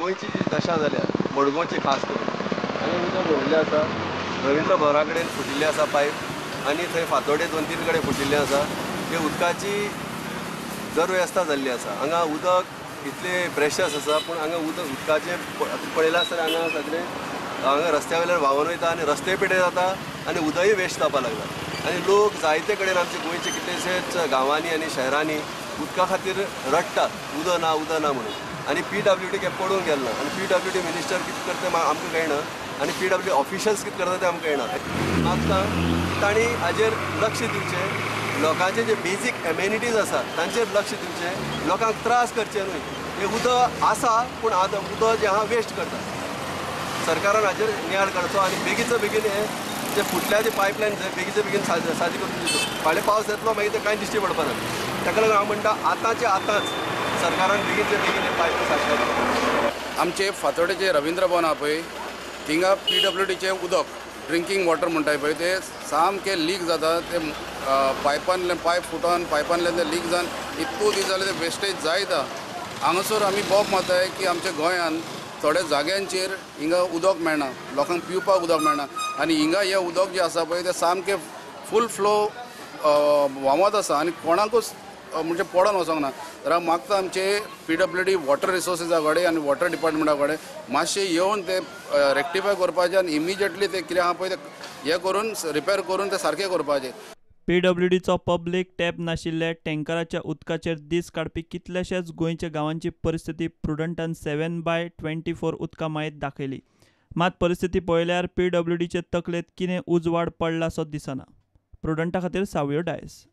गोंयची जी दशा जाल्या मडगांवची खास करून हांगा उदक भरिल्लें आसा. रवींद्र भवना कडेन फुटिल्लें आसा पायप आनी थंय फातोडे 2-3 कडेन फुटिल्लें आसा. ते उदकाची दुर्व्यवस्था जाल्ली आसा. हांगा उदक इतलें प्रेशस आसा पूण हांगा उदक उदकाचें पळयलां आसतना हांगा सगळें हांगा रस्त्या वयल्यान व्हांवन वयता आनी रस्ते पेटे जाता आनी उदकय वेस्ट जावपाक लागला. आनी लोक जायते कडेन आमचे गोंयचे कितलेशेच गांवांनी आनी शहरांनी उदका खातीर रडटात, उदक ना उदक ना म्हणून. आनी पीडब्ल्यूडी काय पडून गेल ना आनी पीडब्ल्यूडी मिनिस्टर कितें करता ते आमकां कळना आनी पीडब्ल्यूडी ऑफिशियल्स कितें करता ते आमकां कळना. मागता तांणी हाजेर लक्ष दिवचें, लोकांचे जे बेजीक एमेनिटीज आसा तांचेर लक्ष दिवचें, लोकांक त्रास करचे न्हय. हें उदक आसा पूण आतां उदक जें आहा वेस्ट करता. सरकारान हाजेर नियाळ काडचो आनी बेगीचे बेगीन हे जे फुटल्या जे पायपलायन बेगीचे बेगीन सादी करून दिवचो. फाल्यां पावस येतलो मागीर ते कांय दिश्टी पडपा ना. ताका लागून हांव म्हणटा आतांचे आतांच सरकारान बेगीनचे बेगीन हे पायप सारके करचे. आमचे फातोडेचे रवींद्र भवन आहा पळय थिंगा पीडब्ल्यूडीचें उदक ड्रिंकींग वॉटर म्हणटाय पळय ते सामकें लीक जाता. ते पायपांतल्यान पायप फुटोन पायपांतल्यान ते लीक जावन इतको दीस जाले ते वेस्टेज जायता. हांगासर आमी बोब मारताय की आमच्या गोंयांत थोड्या जाग्यांचेर हिंगा उदक मेळना, लोकांक पिवपाक उदक मेळना आनी हिंगा हें उदक जें आसा पळय तें सामकें फूल फ्लो व्हांवत आसा आनी कोणाकूच म्हणजे पडोन वचोंक ना. तर हांव मागता आमचे पीडब्ल्यूडी वॉटर रिसोर्सीसा कडेन आनी वॉटर डिपार्टमेंटा कडेन मातशें येवन ते रेक्टिफाय करपाचें आनी इमिजिएटली ते कितें आहा पळय ते हें करून रिपेर करून ते सारकें करपाचें. पीडब्ल्यूडीचो पब्लीक टॅप नाशिल्ल्या टँकराच्या उदकाचेर दीस काडपी कितल्याशाच गोंयच्या गांवांची परिस्थिती प्रुडंटान 7/24 उदका मायेत दाखयली. मात परिस्थिती पळयल्यार पीडब्ल्यूडीचे तकलेंत कितें उजवाड पडला सो दिसना. प्रुडंटा खातीर सावयो डायस.